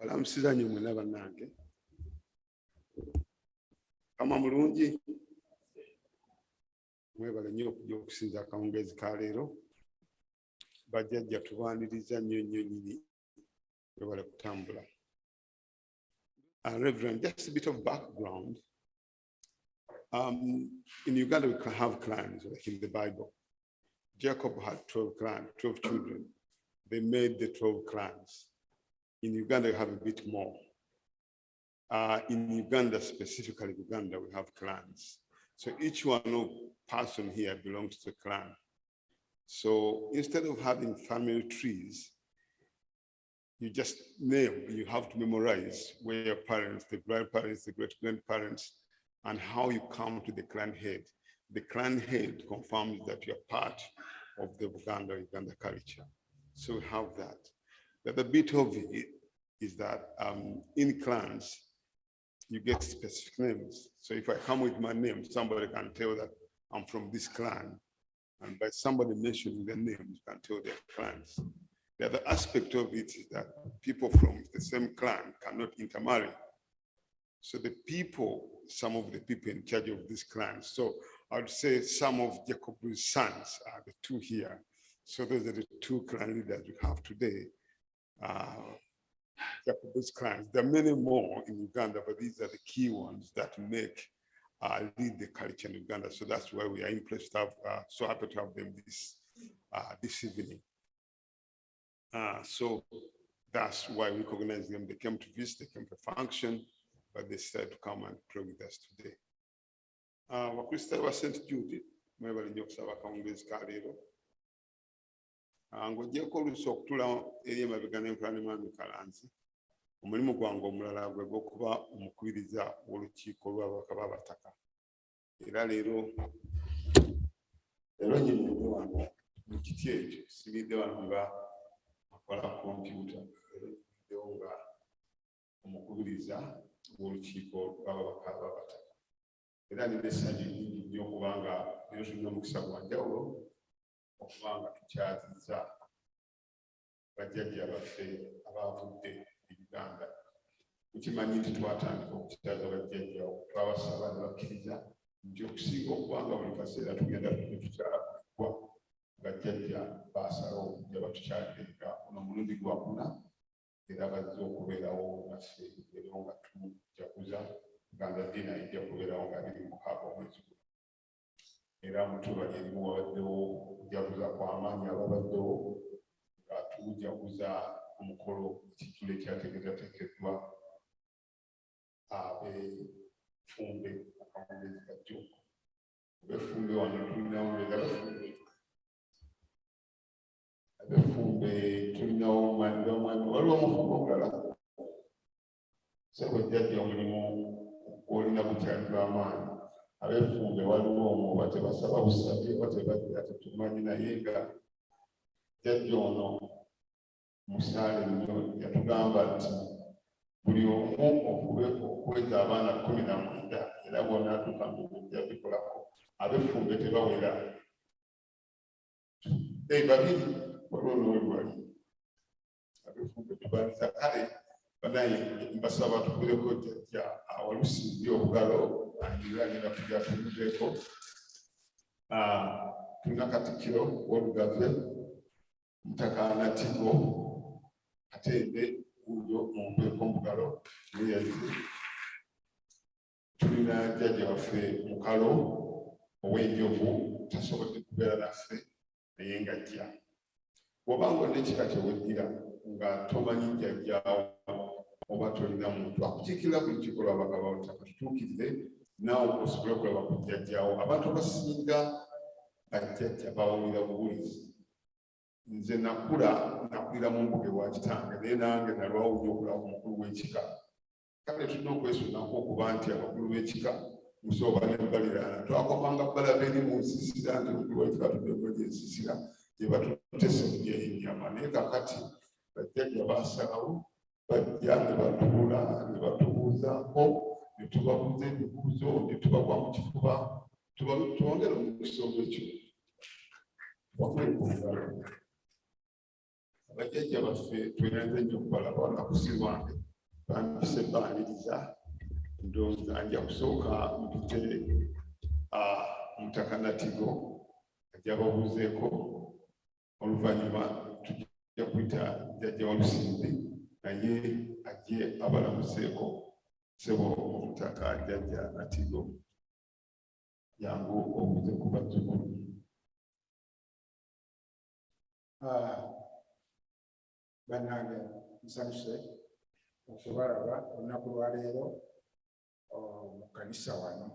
Balamusiza nnyo mwenna bannange. Kama mulungi. Mwebale nnyo okujja okusinza akawungeezi ka leero. Bajjajja tubaaniriza nnyo nnyo nnyini. Mwebale kutambula. Reverend, just a bit of background. In Uganda, we can have clans, like in the Bible. Jacob had 12 clans, 12 children. They made the 12 clans. In Uganda, we have a bit more. In Uganda, specifically Uganda, we have clans. So each one of person here belongs to a clan. So instead of having family trees, you just name, you have to memorize where your parents, the grandparents, the great grandparents, and how you come to the clan head. The clan head confirms that you're part of the Uganda culture. So we have that. But the bit of it is that in clans, you get specific names. So if I come with my name, somebody can tell that I'm from this clan. And by somebody mentioning their name, you can tell their clans. The other aspect of it is that people from the same clan cannot intermarry. So the people, some of the people in charge of this clan. So I would say some of Jacob's sons are the two here. So those are the two clan leaders we have today. Jacob's clans. There are many more in Uganda, but these are the key ones that make lead the culture in Uganda. So that's why we are impressed to have, so happy to have them this evening. So that's why we recognize them. They came to visit, they came to function, but they said to come and pray with us today. Abakristaayo ba St. Jude, mwebale nnyo okusaba akawungeezi ka leero. Ng'oggyeko oluusi okutuula eri emabega n'enkola ne Mwami Kalanzi, omulimu gwange omulala gwe gw'okuba omukubiriza w'olukiiko lw'ababaka b'abataka. Era leero nyimiridde wano mu kiti ekyo, siyimiridde wano nga akola kompyuta, leero nyimiriddewo nga omukubiriza w'olukiiko lw'ababaka b'abataka. Era nina essanyu nnyingi nnyo okubanga leero tulina omukisa gwa njawulo okuba nga tukyazizza bajjajja baffe abavudde e Uganda. Mukimanyi nti twatandika okukyaza bajjajja, twabasaba ne bakkiriza nti okusinga okubanga buli kaseera tugenda ne tukyala kuggwa, bajjajja basalawo okujja batukyalirenga. Guno omulundi gwakuna era bazze okubeerawo naffe leero nga tujaguza Buganda Dinner ejja kubeerawo nga 26 omwezi guno. Era mu ttuba lyerimu wabaddewo okujaguza kw'amaanyi ababaddewo nga tujaguza omukolo ekijjulo ekyateekeddwateekeddwa ab'effumbe akawungeezi kajjo. Ab'effumbe wano tulinawo ab'effumbe, ab'effumbe tulinawo omwami, waliwo omufumbe omulala. Sebo jjajja, omulimu gw'olina gukyali gw'amaanyi. Ab'effumbe waliwo omwo oba tebasaba busabi oba tebajja tetumanyi, naye nga jjajja ono musaale nnyo yatugamba nti buli omu ofube okuweza abaana 19 era bw'onaatuuka ng'ojja bikolako. Ab'effumbe tebawera. Babiri waliwo n'oli wali. Ab'effumbe tubaliza. Kale banaye mbasaba tukubireko jjajja Awalusimbi obugalo ayingira agenda kujja tubuzeeko. Tulina Katikkiro w'Olugave, Mutaka Natigo Katende, wuuyo mumpeeko mugalo naye yazze. Tulina jjajja waffe Mukalo ow'Enjovu, tasobodde kubeera naffe naye ng'ajja. Bw'obanga olina ekika kyeweddira nga tomanyi jjajjaawo oba tolina muntu akukiikirira ku lukiiko lw'ababaka b'abataka, tutuukirire naawe osobole okulaba ku jjajjaawo. Abantu abasinga bajjajja bawulira buwulizi. Nze nakula, nakulira mu mbuga ewa kitange, naye nange nalwawo nnyo okulaba ku mukulu w'ekika. Kale tulina okwesunako okuba nti abakulu b'ekika musobola ne baliraana. Twakomanga balaba eri mu nsiisira nti omukulu w'ekika tudde ensiisira gye batutte esefulya y'ennyama, naye kakati bajjajja basalawo bajja ne batuula ne batubuuzaako ne tubabuuza ebibuuzo ne tubagwa mu kifuba. Tubongere omukisa ogwekyo bakwekungalo. Abajjajja baffe tweyanze nnyo okubalaba. Wanakusi lwange. Bampise baaniriza. Ndowooza nja kusooka mpite Omutaka Natigo ajja babuuzeeko, oluvannyuma tujja kuyita Jjajja Walusimbi naye ajje abalamuseeko. Ssebo Omutaka Jjajja Natigo, jangu obuuze ku bazzukulu. Bannange, nsanyuse okubalaba olunaku lwaleero mu kkanisa wano.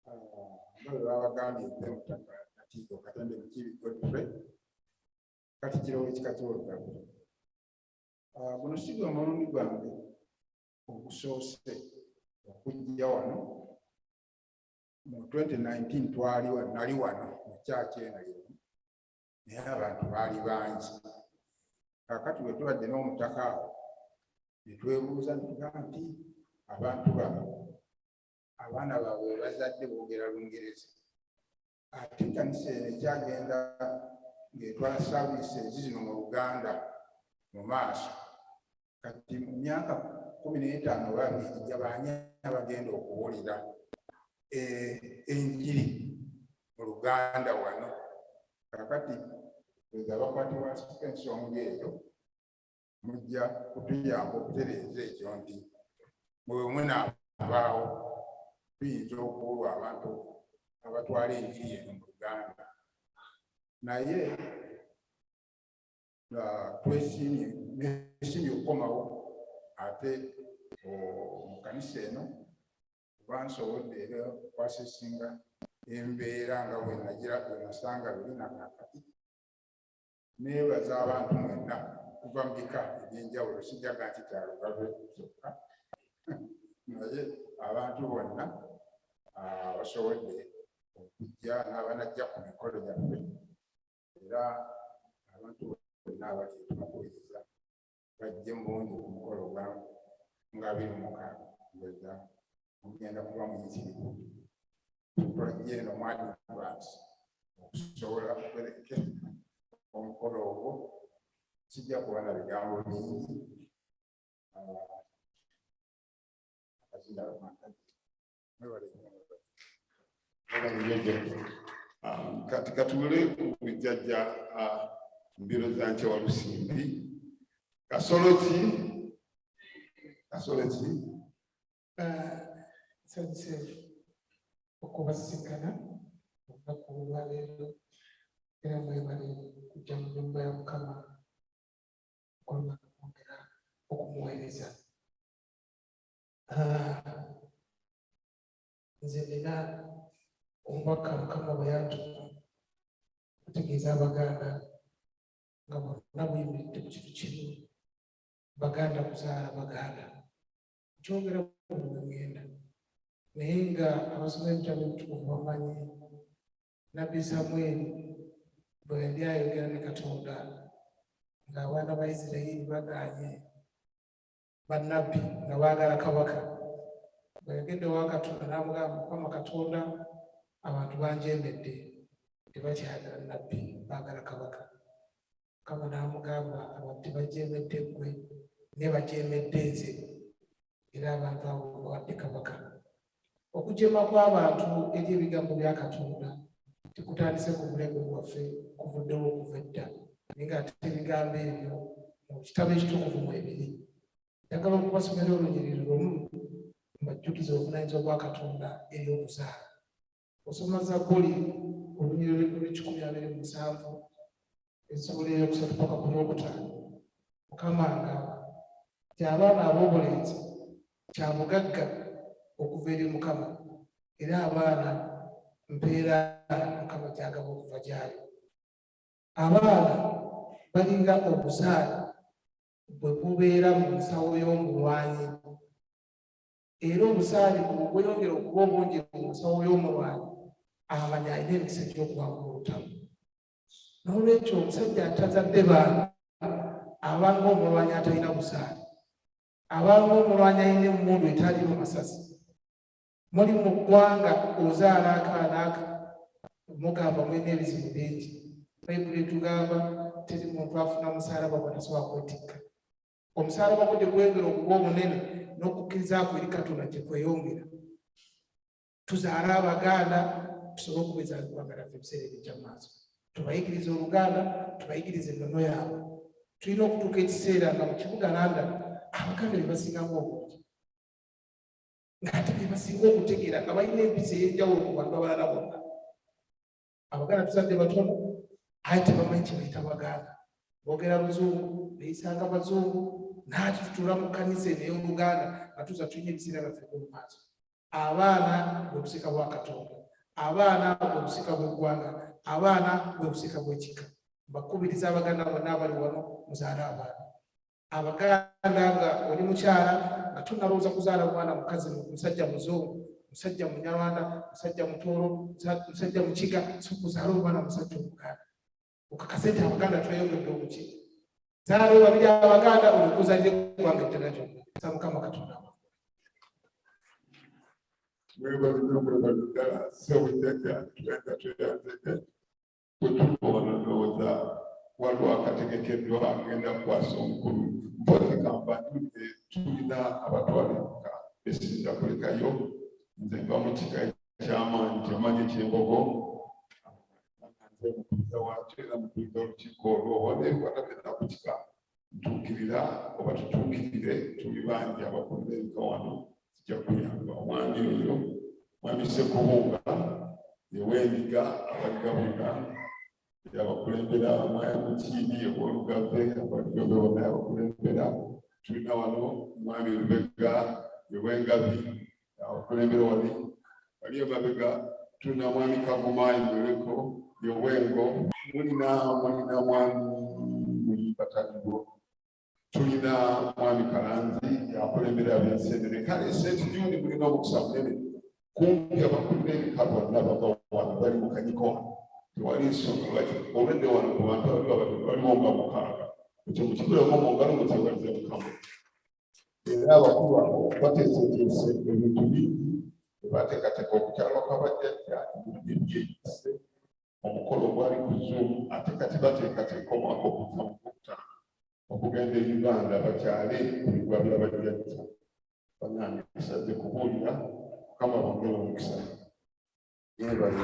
Nga bwe babagambye, nze Mutaka Natigo Katende Mukiibi Godfrey, Katikkiro w'ekika ky'Olugave. Guno si gwe mulundi gwange ogusoose okujja wano. Mu 2019 twali wano, nali wano mu kyaki eno yemu, naye abantu baali bangi. Kaakati bwe tubadde n'omutaka awo ne twebuuza ne tugamba nti abantu bano abaana baabwe bazadde boogera Lungereza, ate ekkanisa eno ekyagenda ng'etwala services zino mu Luganda mu maaso. Kati mu myaka 15 oba 20 ejja, baani abagenda okuwulira enjiri mu Luganda wano? Kakati weza abakwatibwa ensonga eyo mujja kutuyamba okutereeza ekyo nti mwe munaavaawo tuyinza okuwulwa abantu abatwala enjiri eno mu Luganda. Naye twesiimye, nesiimye okukomawo ate mu kanisa eno, kuba nsobodde era okwasesinga embeera nga bwe nagira bwe nasanga luli nakakati. Neebaza abantu mwenna kuva mu bika ebyenjawulo, sijjaga nti kyalugave kyokka, naye abantu bonna basobodde okujja n'abanajja ku mikolo gyaffe, era abantu bonna abali tubakuwiriza bajje mu bungi ku mukolo gwa nga 26. Ngeza mugenda kuba muyitirivu, twajja eno mu advance okusobola okuberekera omukolo ogwo. Kijja kuba na bigambo bingi. Akazindalo kankati. Mwebale nnyo, mwebale. Kati katuule ku Jjajja Mbiro Zankye Walusimbi. Kasolo ki? Kasolo ki? Nsanyuse okubasisinkana olunaku olwaleero, era mwebale kujja mu nnyumba ya Mukama okulaba kwongera okumuweereza. Nze nina omubaka Mukama bwe yantuma okutegeeza Abaganda nga bonna buyimiridde ku kintu kimu: Baganda kuzaala Baganda. Nkyogera buli we ŋŋenda, naye nga abasoma ebitabo ebitukuvu bamanyi Nabbi Samwiri bwe yali ayogera ne Katonda ng'abaana ba Isirayiri bagaanye bannabbi nga baagala kabaka, bwe yagenda ewa Katonda n'amugamba, "Mukama Katonda, abantu banjemedde, tebakyayagala nabbi, baagala kabaka." Mukama n'amugamba, "Abantu tebajemedde ggwe, naye bajemedde nze, era abantu abo bawadde kabaka." Okujema kw'abantu eri ebigambo bya Katonda tekutandise ku mulembe gwaffe, kuvuddewo okuva edda, naye ng'ate ebigambo ebyo mu kitabo ekitukuvu mwebiri. Njagala okubasomera olunyiriri lumu mbajjukiza obuvunaanyizibwa bwa Katonda eri okuzaala. Osoma Zabbuli olunyiriri lw'e 127, essuula 3 paka ku 5. Mukama agamba nti abaana ab'obulenzi kya bugagga okuva eri Mukama, era abaana mpeera Mukama gy'agaba okuva gy'ali. Abaana balinga obusaale bwe bubeera mu nsawo y'omulwanyi, era obusaale bwe bweyongera okuba obungi mu nsawo y'omulwanyi, amanya alina emikisa gy'okuwangula olutalo. N'olwekyo omusajja atazadde baana abanga omulwanyi atalina busaale, abanga omulwanyi alina emmundu etalimu masasi. Muli mu ggwanga ozaala akaana aka, mugamba mulina ebizibu bingi. Bayibuli etugamba teri muntu afuna musalaba gwatasobola kwetikka. Omusaalaba gwo gye gweyongera okuba omunene, n'okukkiriza kwo eri Katonda gye kweyongera. Tuzaale Abaganda tusobole okubeeza eggwanga lyaffe ebiseera ebijja mu maaso. Tubayigirize Oluganda, tubayigirize ennono yaabwe. Tulina okutuuka ekiseera nga mu kibuga London Abaganda be basingamu obungi, ng'ate be basinga okutegeera, nga balina empisa ey'enjawulo ku bantu abalala bonna. Abaganda tuzadde batono, aye tebamanyi kye bayita Baganda. Boogera Luzungu, beeyisanga Bazungu, naate tutuula mu kkanisa eno ey'Oluganda nga tuza tulina ebiseera byaffe eby'omu maaso. Abaana bwe busika bwa Katonda, abaana bwe busika bw'eggwanga, abaana bwe busika bw'ekika. Mbakubiriza Abaganda bonna abali wano, muzaale abaana. Abaganda, nga oli mukyala nga tonalowooza kuzaala mwana mukazi, musajja muzungu, musajja Munyarwanda, musajja Mutooro, musajja Mukiga, so kuzaala omwana musajja Omuganda. Okakase nti Abaganda tweyongedde obuki. Zaala babiri Abaganda, olikuuzalire eggwanga eddala gyonna. Sa Mukama Katonda. Mwebale nnyo, mwebale ddala, ssebo jjajja. Tugenda tweyanzege. Bwe tuva wano, ndowooza waliwo akategekeddwa ngenda kukwasa omukulu. Mpozi kambanjulire, tulina abatwala ebika besinza kulekayo. Nze nva mu kika ekyamaanyi kyamanyi ekyembogo. Nze mukubiriza wakyo era mukubiriza olukiiko olwo oba n'ebikwata byonna ku kika ntuukirira oba tutuukirire. Tuli bangi abakulu b'ebika wano, kijja kuyamba. Omwami oyo, Mwami Ssekubunga, ewendiga abaliga bonna yabakulembera. Mwami Mukiibi ow'Olugave, abaliga be bonna yabakulembera. Tulina wano Mwami Lubega ewengabi, abakulembera wali wali emabega. Tulina Mwami Kaguma Emuleko ewengo. Mulina Mwami Muyimbataligo. Tulina Mwami Kalanzi yakulembera ab'ensenene. Kale St John mulina omukisa munene, kumpi abakulu b'ebika bonna bava wano, bali mu kanyiko wano. Tewali nsonga lwaki olwedde wano ku bantu abaliwo abatono, baliwo nga 6. Ekyo mukiguleko mu ngalo, mukyebalize Mukama. Era abakulu abo bateeseteese ebintu bingi, bateekateeka okukyalwa kw'abajjajja emirundi ebiri egiyise, omukolo ogwali ku Zoom, ate kati bateekateeka omwaka ogujja mu gwokutaano okugenda e Uganda bakyale ku bigwa by'abajjajja. Bannange, tusadde kubuulira. Mukama bongere omukisa. Yeebale.